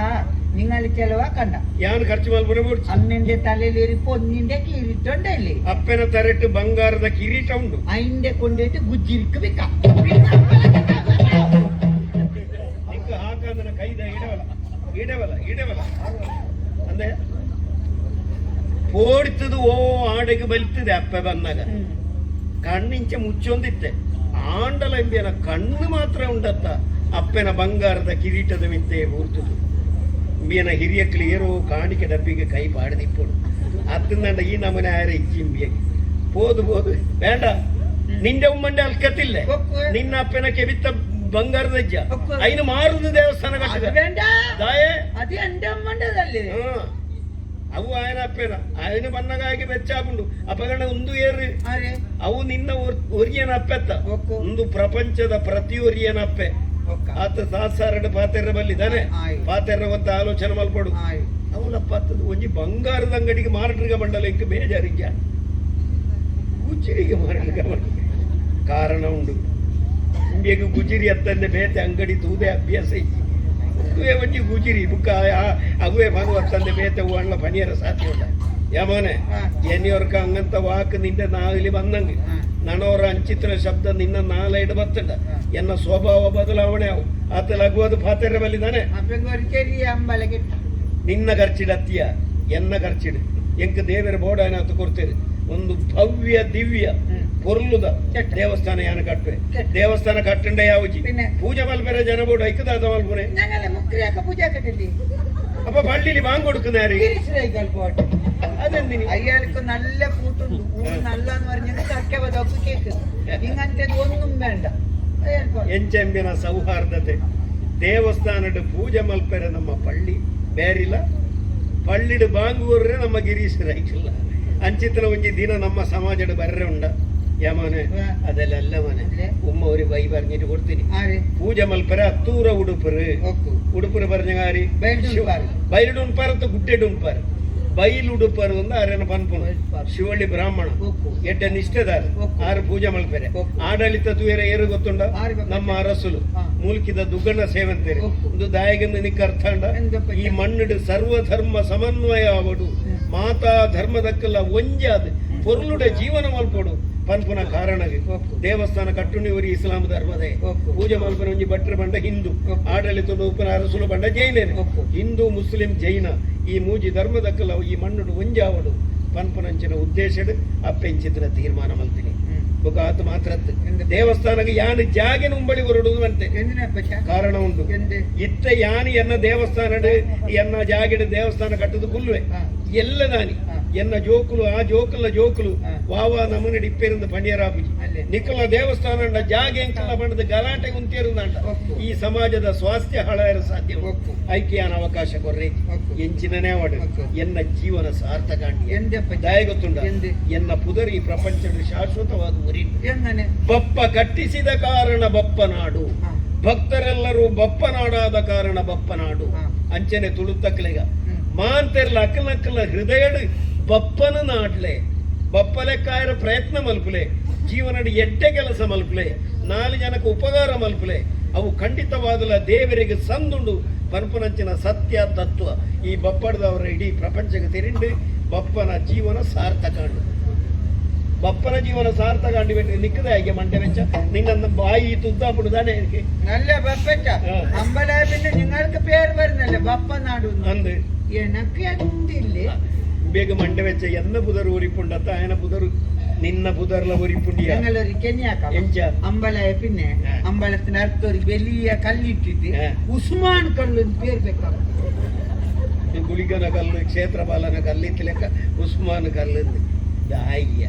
നിങ്ങൾ ചെലവാക്കണ്ട. ಯಾನ್ ಖರ್ಚು ಮಲ್ಪುನ ಬೋಡ್ಚಿ. അമ്മന്റെ തലയിൽ ഒരു പൊന്നിന്റെ കിരീട്ടുണ്ടല്ലേ? ಅಪ್ಪೆನ ತರೆಟ್ಟು ಬಂಗಾರದ ಕಿರೀಟ ಉಂಡು. അതിന്റെ കൊണ്ടിട്ട് ഗുജിരിക്ക് വിൽക്കാം. പിന്നെ അമ്പലം കെട്ടാം. ನಿಂಗೆ ಹಾಕಂದ್ರೆ ಕೈದ ಇಡವಲ್ಲ, ಇಡವಲ್ಲ, ಇಡವಲ್ಲ. ಅಂದೆ ಪೋಡ್ತದು ಓ ಆಡೆಗೆ ಬಲಿತದೆ. ಅಪ್ಪೆ ಬಂದಾಗ ಕಣ್ಣಿಂಚೆ ಮುಚ್ಚೊಂದಿತ್ತೆ. ಆಂಡಲ ಎಂಬಿಯನ ಕಣ್ಣು ಮಾತ್ರ ಉಂಡತ್ತ ಅಪ್ಪೆನ ಬಂಗಾರದ ಕಿರೀಟದ ಮಿತ್ತೆ ಊರ್ತುದು. ಇಂಬಿಯನ ಹಿರಿಯಕ್ಲು ಏರೋ ಕಾಣಿಕೆ ಡಬ್ಬಿಗೆ ಕೈ ಪಾಡದಿಪ್ಪಡು ಅತ್ತಂದಂಡ ಈ ನಮನೆ ಆರ ಇಚ್ಚಿ ಇಂಬಿಯಗೆ ಪೋದು ಪೋದು ಬೇಡ. ನಿಂಡೆ ಉಮ್ಮಂಡೆ ಅಲ್ಕತ್ತಿಲ್ಲ. ಒಕ್ಕು. ನಿನ್ನ ಅಪ್ಪನ ಕೆಬಿತ್ತ ಬಂಗಾರದ ಅಜ್ಜ. ಒಕ್ಕು. ಐನು ಮಾರುದು ದೇವಸ್ಥಾನ അത് ಕಟ್ಟಿದ. വേണ്ട. ದಾಯೆ? അത് എന്റെ അമ്മണ്ടതല്ലേ? ಅವು ಆಯನ ಅಪ್ಪೇನ ಆಯನ ಬನ್ನಗಾಗಿ ಬೆಚ್ಚಾಪುಂಡು ಅಪಗಣ ಒಂದು ಏರು. ആരെ? ಅವು ನಿನ್ನ ಒರಿಯನ ಅಪ್ಪೆತ್ತ. ಒಕ್ಕು. ಒಂದು ಪ್ರಪಂಚದ ಪ್ರತಿ ಒರಿಯನ ಅಪ್ಪೆ. ಒಕ್ಕ. ಆತ ಸಾಸಾರಡು ಪಾತೆರ್ರ ಬಲ್ಲಿದಾನೆ. ಆಯ್. ಪಾತೆರ್ರ ಒತ್ತ ಆಲೋಚನೆ ಮಲ್ಪಡು. ആയി. ಅವನಪ್ಪ ಅತ್ತದ ಒಂಜಿ ಬಂಗಾರದ ಅಂಗಡಿಗೆ ಮಾರಾಟರಿಗೆ ಬಂಡಲ ಇಂಕ ಬೇಜಾರಿಗ್ಯ ಗುಜಿರಿಗೆ ಮಾರಾಟರಿಗೆ ಬಂಡ ಕಾರಣ ಉಂಡು. ಇಂಬಿಯಗ್ ಗುಜಿರಿ ಅತ್ತಂದೆ ಬೇತೆ ಅಂಗಡಿ ತೂದೆ ಅಭ್ಯಾಸ ಇಜ್ಜಿ. ಉಂದುವೆ ಒಂಜಿ ಗುಜಿರಿ ಬುಕ್ಕ ಅಗುವೆ ಮಗು ಅತ್ತಂದೆ ಬೇತೆ ಹೂವಣ್ಣ ಪನಿಯರ ಸಾಧ್ಯ ಉಂಡ ಯಮೋನೆ. ಎನ್ನಿಯೊರ್ಕ ಅಂಗಂತ ವಾಕ್ ನಿಂಡೆ ನಾವಿಲಿ ಬಂದಂಗೆ ನನವರ ಅಂಚಿತ್ರ ಶಬ್ದ ನಿನ್ನ ನಾಲೈಡ್ ಬತ್ತಂಡ ಎನ್ನ ಸ್ವಭಾವ ಬದಲಾವಣೆ ಅವು ಆತ ಲಘುವದು ಪಾತೆರ ಬಲ್ಲಿದಾನೆ. അപ്പൊ ഒരു ചെറിയ അമ്പലം കെട്ടാം. ನಿನ್ನ ಖರ್ಚಿಡ ಅತ್ತಿಯ ಎನ್ನ ಖರ್ಚಿಡು ಎಂಕ್ ದೇವರ ಬೋಡಾಯನಾತು ಕೊಡ್ತೇನೆ ಒಂದು ಭವ್ಯ ದಿವ್ಯ ಪೊರ್ಲುದ ಕೆಟ್ಟ. ದೇವಸ್ಥಾನ ಯಾನ ಕಟ್ಟುವೆ. ಕೆಟ್ಟ. ದೇವಸ್ಥಾನ ಕಟ್ಟಂಡೆ ಯಾವುಜಿ. പിന്നെ? ಪೂಜೆ ಮಲ್ಪೆರೆ ಜನ ಬೋಡು ಐಕದಾದ ಮಲ್ಪುನೆ. ഞങ്ങളെ മുക്രിയൊക്കെ പൂജ കെട്ടില്ലേ? ಅಪ್ಪ ಪಳ್ಳಿಲಿ ಬಾಂಗ್ കൊടുക്കുന്ന ഗിരീശ്വരൈകൾ പോട്ടെ. അതെന്തിന്? അയാൾക്ക് നല്ല കൂട്ടുണ്ട്. ഊണ് നല്ലാന്ന് പറഞ്ഞത് കക്കവതൊക്കെ കേക്ക്. ഇങ്ങനത്തെ ഒന്നും വേണ്ട, അയാൾ പോട്ടെ. ಎಂಚೆಂಬಿನ ಸೌಹಾರ್ದತೆ. ದೇವಸ್ಥಾನಡ್ ಪೂಜೆ ಮಲ್ಪೆರೆ ನಮ್ಮ ಪಳ್ಳಿ ಬೇರಿಲ್ಲ, ಪಳ್ಳಿಡ್ ಬಾಂಗೂರ್ರೆ ನಮ್ಮ ಗಿರೀಶ್ ರೈಕಿಲ್ಲ. ಅಂಚಿತನ ಒಂಜಿ ದಿನ ನಮ್ಮ ಸಮಾಜಡ್ ಬರ್ರೆ ಉಂಡ ಯಮನೆ? ಅದೆಲ್ಲ ಮನೆ. ಅല്ലേ? ಉಮ್ಮ ഒരു ಬೈ പറഞ്ഞിട്ട് കൊടുത്തിന്. ആര്? ಪೂಜೆ ಮಲ್ಪೆರೆ ಅತ್ತೂರ ಉಡುಪರು. ഒക്കു. ಉಡುಪರು പറഞ്ഞ ಬೈಲುಡುಪಾರು. ಬೈಲುಡುಂಪಾರತ್ತು ಗುಡ್ಡೆಡುಂಪಾರು ಬೈಲುಡುಪರು ಅಂದ ಅರೆನ ಪನ್ಪುನು. ಬೈಲುಡುಪಾರು. ಶಿವಳ್ಳಿ ಬ್ರಾಹ್ಮಣ. ಒಕ್ಕು. ಎಡ್ಡ ನಿಷ್ಠೆದಾರ. ಒಕ್ಕು. ಆರು ಪೂಜೆ ಮಲ್ಪೆರೆ. ಒಕ್ಕು. ಆಡಳಿತ ತೂಯರೆ ಏರು ಗೊತ್ತುಂಡ? ಆರು ಗೊತ್ತುಂಟ. ನಮ್ಮ ಅರಸುಲು ಮೂಲ್ಕಿದ ದುಗ್ಗಣ ಸೇವಂತೇರಿ. ಒಕ್ಕು. ಒಂದು ದಾಯಗಂದು ನಿಕ್ಕ ಅರ್ಥ ಅಂಡ? ಎಂದಪ್ಪ? ಈ ಮಣ್ಣಿಡು ಸರ್ವಧರ್ಮ ಸಮನ್ವಯ ಆವಡು, ಮಾತಾ ಧರ್ಮದಕ್ಕೆಲ್ಲ ಒಂಜಾದ್ ಪೊರ್ಲುಡ ಜೀವನ ಮಲ್ಪೊಡು ಪನ್ಪುನ ಕಾರಣಗೆ ಒಕ್ಕು. ದೇವಸ್ಥಾನ ಕಟ್ಟುನಿ ಒರಿ ಇಸ್ಲಾಂ ಧರ್ಮದೇ. ಒಕ್ಕು. ಪೂಜೆ ಮಲ್ಪನ ಒಂಜಿ ಭಟ್ರ ಬಂಡ ಹಿಂದೂ. ಒಕ್ಕು. ಆಡಳಿತ ಉಪ್ಪನ ಅರಸುಲು ಬಂಡ ಜೈನರು. ಒಕ್ಕು. ಹಿಂದೂ ಮುಸ್ಲಿಂ ಜೈನ ಈ ಮೂಜಿ ಧರ್ಮದಕ್ಕೆಲ್ಲ ಈ ಮಣ್ಣುಡು ಒಂಜಾವಡು ಪನ್ಪುನಂಚಿನ ಉದ್ದೇಶಡ್ ಅಪ್ಪೆಂಚಿತ್ರ ತೀರ್ಮಾನ ಮಲ್ತೀನಿ. ಬೊಕ ಆತ ಮಾತ್ರ ಎಂದ? ದೇವಸ್ಥಾನಕ್ಕೆ ಯಾನು ಜಾಗೆನ ಉಂಬಳಿ ಹೊರಡುದು ಅಂತೆ. എന്തിനാ? ಕಾರಣ ಉಂಟು. എന്ത്? ಇತ್ತ ಯಾನು ಎನ್ನ ದೇವಸ್ಥಾನಡ್ ಎನ್ನ ಜಾಗೆಡ್ ದೇವಸ್ಥಾನ ಕಟ್ಟುದು ಕುಲ್ಲುವೆ. ಎಲ್ಲ ನಾನಿ ಎನ್ನ ಜೋಕುಲು ಆ ಜೋಕುಲ ಜೋಕುಲು ವಾವಾ ನಮೂನೆ ಇಪ್ಪೇರಿಂದ ಪಣಿಯರಾಪುಜಿ. ಅಲ್ಲೇ. ನಿಕ್ಕಲ ದೇವಸ್ಥಾನ ಉಂಡ ಜಾಗೆ ಎಂಕಲ್ಲ ಬಣ್ಣದ ಗಲಾಟೆ ಉಂತೇರುಂದಾಂಡ ಒಕ್ಕು. ಈ ಸಮಾಜದ ಸ್ವಾಸ್ಥ್ಯ ಹಾಳಾಯರ ಸಾಧ್ಯ. ಒಕ್ಕು. ಐಕ್ಯಾನ ಅವಕಾಶ ಕೊರ್ರೆ. ಒಕ್ಕು. ಎಂಚಿನನೇ ವಾಡು. ಒಕ್ಕು. ಎನ್ನ ಜೀವನ ಸಾರ್ಥಕ ಅಂಡಿ. ಎಂದಪ್ಪ? ದಯ ಗೊತ್ತುಂಡ? ಎಂದೆ? ಎನ್ನ ಪುದರ್ ಈ ಪ್ರಪಂಚದ ಶಾಶ್ವತವಾದ ಉರಿ. എങ്ങനെ? ಬಪ್ಪ ಕಟ್ಟಿಸಿದ ಕಾರಣ ಬಪ್ಪನಾಡು. ಭಕ್ತರೆಲ್ಲರೂ ಬಪ್ಪನಾಡಾದ ಕಾರಣ ಬಪ್ಪನಾಡು. ಅಂಚನೆ ತುಳುತ್ತಕ್ಲೆಗ ಮಾಂತೆರ್ಲ ಅಕ್ಕಲಕ್ಕಲ ಹೃದಯಡ್ ಬಪ್ಪನ ನಾಡ್ಲೆ ಬಪ್ಪಲೆಕ್ಕಾಯರ ಪ್ರಯತ್ನ ಮಲ್ಪುಲೆ, ಜೀವನಡ್ ಎಡ್ಡೆ ಕೆಲಸ ಮಲ್ಪುಲೆ, ನಾಲು ಜನಕ್ಕೆ ಉಪಕಾರ ಮಲ್ಪುಲೆ, ಅವು ಖಂಡಿತವಾದಲ ದೇವರಿಗೆ ಸಂದುಂಡು ಪನ್ಪುನಂಚಿನ ಸತ್ಯ ತತ್ವ ಈ ಬಪ್ಪಡದವರ ಇಡೀ ಪ್ರಪಂಚಕ್ಕೆ ತೆರಿಂಡು. ಬಪ್ಪನ ಜೀವನ ಸಾರ್ಥಕ ಅಂಡು. ಬಪ್ಪನ ಜೀವನ ಸಾರ್ಥಕ ಅಂಡಿ ಬಿಟ್ಟು ನಿಕ್ಕದೆ ಆಗಿ ಮಂಡೆ ವೆಚ್ಚ ನಿನ್ನ ಬಾಯಿ ತುದ್ದಾಪುಡುದಾನೆ. നല്ല ബപ്പച്ച. അമ്പലായ പിന്നെ നിങ്ങൾക്ക് പേര് വരുന്നല്ലേ ബപ്പ നാട്. ಅಂದು. എനക്ക് എന്തില്ലേ? ಬೇಗ ಮಂಡೆ ವೆಚ್ಚ ಎನ್ನ ಪುದರ್ ಉರಿಪುಂಡತ್ತ ಆಯನ ಪುದರು ನಿನ್ನ ಪುದರ್ಲ ಉರಿಪುಂಡಿಯ. ഞങ്ങളൊരു കെനിയാക്കാം. ಎಂಚ? അമ്പലായ പിന്നെ അമ്പലത്തിന് അടുത്ത് ഒരു വലിയ കല്ലിട്ടിട്ട് ഉസ്മാൻ കല്ല് എന്ന് പേര് വെക്കാം. ಈ ಗುಳಿಗನ ಕಲ್ಲು ಕ್ಷೇತ್ರಪಾಲನ ಕಲ್ಲಿತ್ತು ಲೆಕ್ಕ ಉಸ್ಮಾನ್ ಕಲ್ಲು. ದಾಯ್ಯ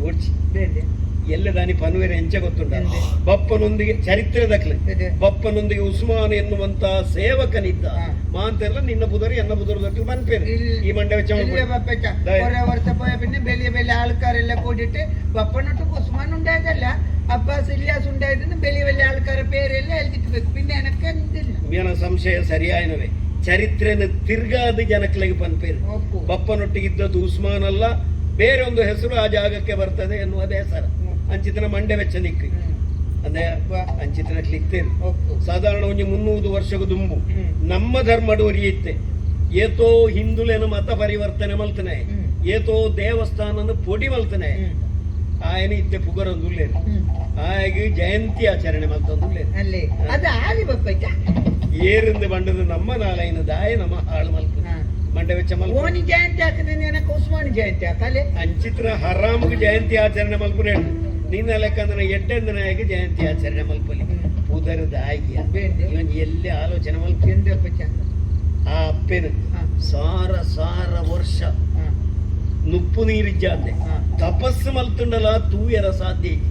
ಓಡ್ಚಿ. ಬೇಂದೆ. ಎಲ್ಲ ದಾನಿ ಪನುವೆರೆ ಎಂಚ ಗೊತ್ತುಂಡ? ಎಂದೆ? ಬಪ್ಪನೊಂದಿಗೆ ಚರಿತ್ರೆ ದಕ್ಲೆ. ಅದೇ. ಬಪ್ಪನೊಂದಿಗೆ ಉಸ್ಮಾನ್ ಎನ್ನುವಂತ ಸೇವಕನಿದ್ದ. ಮಾಂತೆಲ್ಲ ನಿನ್ನ ಪುದರು ಎನ್ನ ಪುದರು ದೊಟ್ಟು ಪನ್ಪೇರು. ಈ ಮಂಡೆ ವೆಚ್ಚ ഇല്ല ಮಲ್ಪೊಡು. ಬಪ್ಪಚ್ಚ. ദാ- കൊറേ വർഷം പോയ പിന്നെ വലിയ വലിയ ആൾക്കാരെല്ലാം കൂടിയിട്ട് ബപ്പനൊട്ട് ഉസ്മാൻ ഉണ്ടായതല്ല, അബ്ബാസ് ഇല്യാസ് ഉണ്ടായതെന്ന് വലിയ വലിയ ആൾക്കാരെ പേരെല്ലാം എഴുതിട്ട് വെക്കും. പിന്നെ എനക്ക് എന്തില്ല. ಮೇನ ಸಂಶಯ ಸರಿಯಾಯನವೇ. ಚರಿತ್ರೆನ ತಿರ್ಗಾದ ಜನಕ್ಲೆಗೆ ಪನ್ಪೇರು. ಒಪ್ಪು. ಬಪ್ಪನೊಟ್ಟಿಗಿದ್ದದ್ದು ಉಸ್ಮಾನ್ ಅಲ್ಲ, ಬೇರೆ ಒಂದು ಹೆಸರು ಆ ಜಾಗಕ್ಕೆ ಬರ್ತದೆ ಎನ್ನುವ ಬೇಸರ. ಅಂಚಿತನ ಮಂಡೆ ವೆಚ್ಚ ನಿಕ್ಕು. ಅಂದ್ರೆ ಅಂಚಿತನ ಕ್ಲಿಕ್ತೇರು. ಒಪ್ಪು. ಸಾಧಾರಣ ಒಂಜಿ 300 ವರ್ಷದ ದುಂಬು ನಮ್ಮ ಧರ್ಮಡು ಒರಿಯಿತ್ತೆ ಏತೋ ಹಿಂದುಲೇನು ಮತ ಪರಿವರ್ತನೆ ಮಲ್ತನೆ, ಏತೋ ದೇವಸ್ಥಾನನು ಪೊಡಿ ಮಲ್ತನೆ. ಆಯನ ಇತ್ತೆ ಪುಗರೊಂದುಲ್ಲೇನು. ಆಯಗ್ ಜಯಂತಿ ಆಚರಣೆ ಮಲ್ತೊಂದುಲ್ಲೇನು. ಅല്ലേ, ಅದು ಆಲಿ ಬಪ್ಪಚ್ಚ. ಏರಿಂದ ಬಂಡದ ನಮ್ಮ ನಾಲೈನ ದಾಯ ನಮ್ಮ ಹಾಳು ಮಲ್ಪ ಮಂಡೆ ವೆಚ್ಚ ಮಲ್ಪ. ಓನಿ ಜಯಂತಿ ಹಾಕಿದ್ರೆ ಎನಕ್ಕೆ ಉಸ್ಮಾನ್ ಜಯಂತಿ ಹಾಕಲೆ. ಅಂಚಿತ್ರ ಹರಾಮ್ಗೆ ಜಯಂತಿ ಆಚರಣೆ ಮಲ್ಪುನೆ. ನಿನ್ನ ಲೆಕ್ಕಂದ್ರೆ ಎಡ್ಡೆಂದನಾಯಗೆ ಜಯಂತಿ ಆಚರಣೆ ಮಲ್ಪಲಿ. ಪುದರದ ಆಯ್ಯ. ಬೇಂದೆ. ಇವನ್ ಎಲ್ಲಿ ಆಲೋಚನೆ ಮಲ್ಪ. ಎಂದ ಬಪ್ಪಚ್ಚ? ಆ ಅಪ್ಪೆನ ಸಾರ ಸಾರ ವರ್ಷ ನುಪ್ಪು ನೀರಿಜ್ಜಾಂದೆ ತಪಸ್ಸು ಮಲ್ತುಂಡಲ ತೂಯರ ಸಾಧ್ಯ ಇಜ್ಜಿ.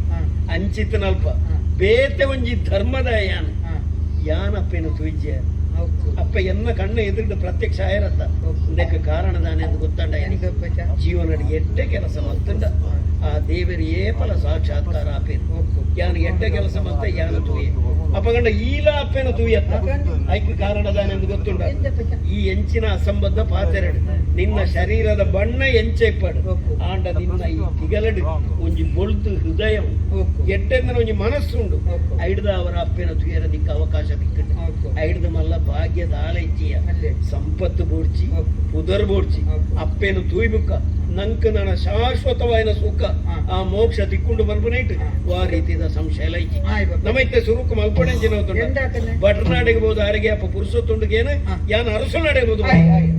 ಅಂಚಿತನಲ್ಪ ಬೇತೆ ಒಂಜಿ ಧರ್ಮದ ಯಾನ ಯಾನ ಅಪ್ಪೆನ ತೂಜ್ಯ. ಅಪ್ಪ ಎನ್ನ ಕಣ್ಣು ಎದುರು ಪ್ರತ್ಯಕ್ಷ ಆಯರತ್ತ. ಇದಕ್ಕೆ ಕಾರಣ ದಾನೆ ಅಂತ ಗೊತ್ತಂಡ ಎಂದ ಬಪ್ಪಚ್ಚ? ಜೀವನಡ್ ಎಡ್ಡೆ ಕೆಲಸ ಮಲ್ತುಂಡ ಆ ದೇವರು ಏಪಲ ಸಾಕ್ಷಾತ್ಕಾರ ಆಪೇರು. ಯಾನ ಎಡ್ಡೆ ಕೆಲಸ ಮಲ್ತ ಯಾನ ತೂಯೆ. ಅಪ್ಪಗಂಡ ಈಲ ಅಪ್ಪೆನ ತೂಯತ್ತ. ಐಕ್ ಕಾರಣ ದಾನೆ ಅಂತ ಗೊತ್ತುಂಡ? ಎಂದ ಬಪ್ಪಚ್ಚ? ಈ ಎಂಚಿನ ಅಸಂಬದ್ಧ ಪಾತೆರಡು. ನಿನ್ನ ಶರೀರದ ಬಣ್ಣ ಎಂಚ ಇಪ್ಪಡು, ಆಂಡ ನಿನ್ನ ಈ ತಿಗಲಡು ಒಂಜಿ ಬೊಳ್ತು ಹೃದಯ, ಎಡ್ಡೆಂದ್ರೆ ಒಂಜಿ ಮನಸ್ಸುಂಡು. ಐಡ್ದ ಅವರ ಅಪ್ಪೆನ ತುಯರ ದಿಕ್ಕ ಅವಕಾಶ ತಿಕ್ಕಂಡು. ಐಡ್ದ ಮಲ್ಲ ಭಾಗ್ಯದ ಆಲೈಚಿಯ. ಅಲ್ಲೇ. ಸಂಪತ್ತು ಬೋಡ್ಚಿ, ಪುದರ್ ಬೋಡ್ಚಿ. ಅಪ್ಪೆನು ತೂಯ್ಬುಕ್ಕ ನಂಕ್ ನನ ಶಾಶ್ವತವಾಯಿನ ಸುಖ, ಆ ಮೋಕ್ಷ ತಿಕ್ಕೊಂಡು ಮಲ್ಪುನೈಟ್ ವಾ ರೀತಿದ ಸಂಶಯ ಲೈಚಿ. ಆಯ್ ಬಪ್ಪ. ನಮೈತೆ ಸುರುಕು ಮಲ್ಪೊಡೆಂಚಿನ ಎಂದಾಕನೆ? ಭಟ್ರನಾಡಿಗೆ ಬೋದು ಆರಿಗೆ ಅಪ್ಪ ಪುರುಷೊತ್ತುಂಡುಗೇನು. ಯಾನ್ ಅರಸು ನಡೆಬೋದು. ಆಯ್ ಆಯ್.